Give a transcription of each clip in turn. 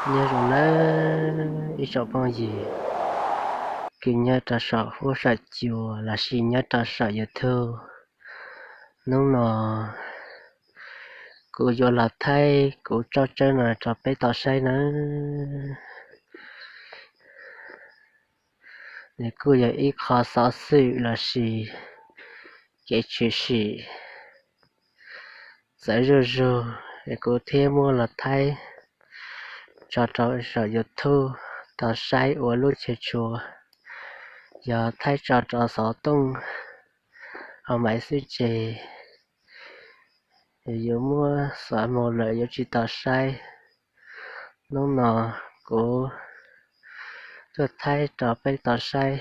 Nyob zoo nawb ib tsoom phooj ywg, kws nyob rau saum huab saum cua lossis nyob rau saum YouTube. Hnub no kuv yuav los thaij kuv tsob tsawb no rau peb tau saib nawb. Nws kuj yog ib qho xov xwm lossis kev tshwm sim txawv zuj zug es kuv thiaj muab los thaij tso rau saum YouTube tau saib ua lub chaw tshua. Yog thaij tso rau xov tooj ho maiv xwb ces yuav muab xov mus lawm yuav tsis tau saib. Hnub no kuv tuaj thaij rau peb tau saib,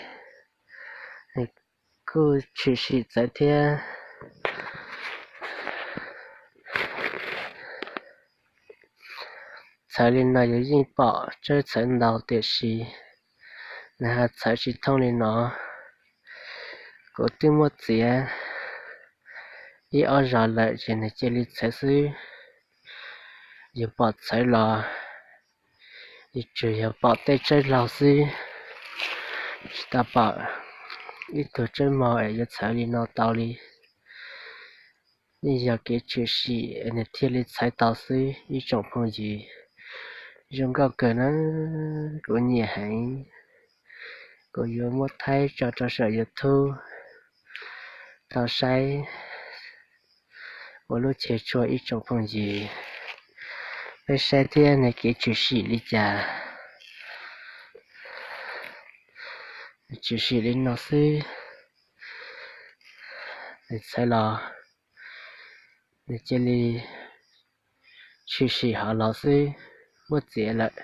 kuj tshwm sim txawv thiab. Txhawv li no yus yeej pom tsawb txhawv ntau tiam sis nws ho txhawv tsis thooj li no. Kuv twb muab txiav ib ob zaug lawm ces nws cia li txhawv xwb. Yus pom txhawv los yus tsuas yog pom tej tsawb laug xwb, tsis tau pom ib tug tsawb mog es yuav txhawv li no tau li. Yeej yog kev tshwm sim nws thiaj li txhawv tau xwb ib tsoom phooj ywg. Zoo nkauj kawg na, kuv nyiam heev. Kuv yuav muab thaij tso rau saum YouTube tau saib ua lub chaw tshua ib tsoom phooj ywg. Peb saib thiab nws kev tshwm sim li cas. Tshwm sim li no xwb, nws txhawv los nws cia li tshwm sim hov los xwb, muab txiav lawm.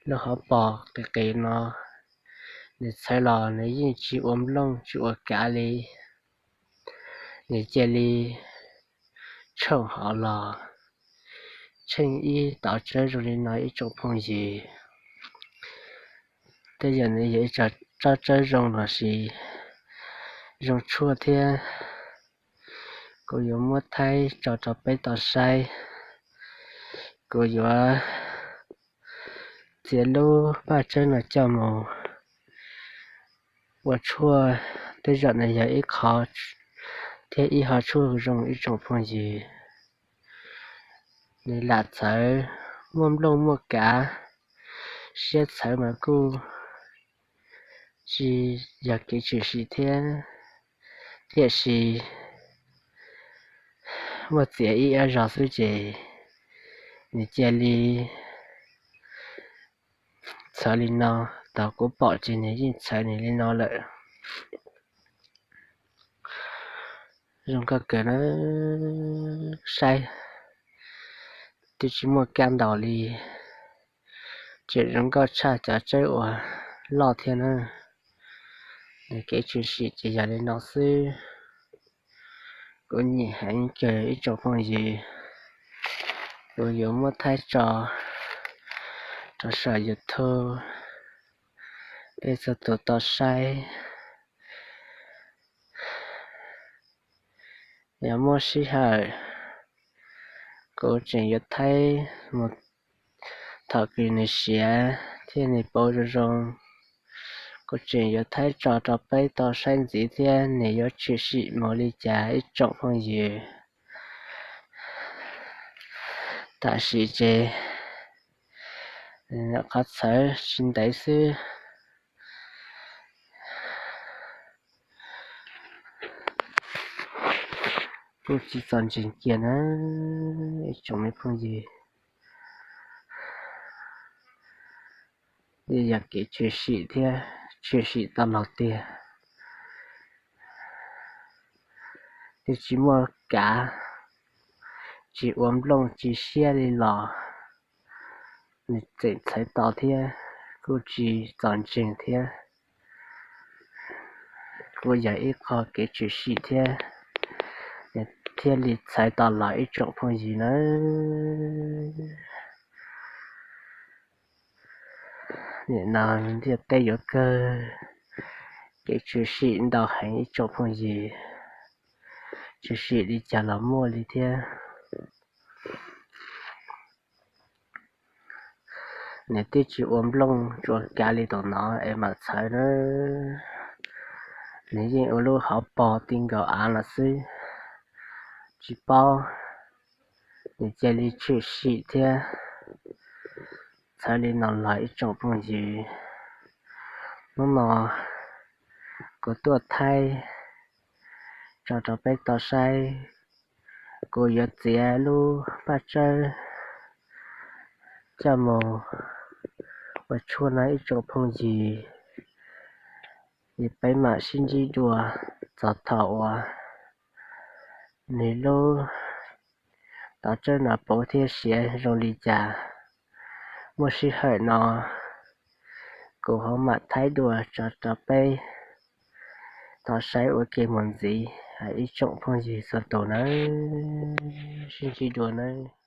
Lub hauv paus qis qis no nws txhawv los nws yeej tsis ua nplooj tsis ua kav li, nws cia li tshooj hov los tsheej ib tauv tsawb zoo li no ib tsoom phooj ywg. Tej zaum nws yog ib tsob tsawb zoo lossis zoo tshuaj thiab. Kuv yuav muab thaij tso rau peb tau saib. Kuv yuav txiav lub paj tsawb no coj mus ua tshuaj, tej zaum nws yog ib qho thiab ib hov tshuaj zoo ib tsoom phooj ywg. Nws lam txhawv, muaj nplooj muaj kav, siab txhawv mas kuj tsis yog kev tshwm sim thiab, tiam sis muab txiav ib ob zaug xwb ces nws cia li txhawv li no. Thaum kuv pom ces nws yeej txhawv nws li no lawm. Zoo nkauj kawg na, saib twb tsis muaj kab ntaus li, tseem zoo nkauj tshaj cov tsawb uas loj thiab na. Nws kev tshwm sim ces yog li no xwb. Kuv nyiam heev kawg ib tsoom phooj ywg. Kuv yuav muab thaij tso rau saum YouTube, peb txhua tus tau saib. Yog muaj sij hawm kuv tseem yuav thaij mus thaum kws nws siav thiab nws pauv zoo zoo. Kuv tseem yuav thaij tso rau peb tau saib ntxiv thiab nws yuav tshwm sim mus li cas ib tsoom phooj ywg. Tam sim ces qhov txhawv tsis ntev xwb. Kuj tsis txom ntseeg kiag na ib tsoom me phooj ywg. Yeej yog kev tshwm sim thiab tshwm sim tau los tiag. Twb tsis muaj kav, tsis ua nplooj tsis siab li los nws tseem txhawv tau thiab, kuj tsis txom ntseeg thiab. Kuj yog ib qho kev tshwm sim thiab, thiaj li txhawv tau los ib tsoom phooj ywg nawb. Nim no ntiaj teb yuav kawg, kev tshwm sim ntau heev ib tsoom phooj ywg, tshwm sim li cas los muaj li thiab. Nws twb tsis ua nplooj tsuas kav li thaum no es mam txhawv na. Nws yeej ua lub hauv paus ti nkaus av los xwb, tsis paub. Nws cia li tshwm sim thiab txhawv li no los ib tsoom phooj ywg. Hnub no kuv tuaj thaij tso rau peb tau saib. Kuv yuav txiav lub paj tsawb coj mus ua tshuaj no ib tsoom phooj ywg, es peb mam sib ntsib dua txog thaum uas nws lub tauv tsawb no puv thiab siav zoo li cas. Muaj sij hawm no kuv ho mam thaij dua tso rau peb tau saib ua ke mus ntxiv ib tsoom phooj ywg txhua tus nawb. Sib ntsib dua nawb.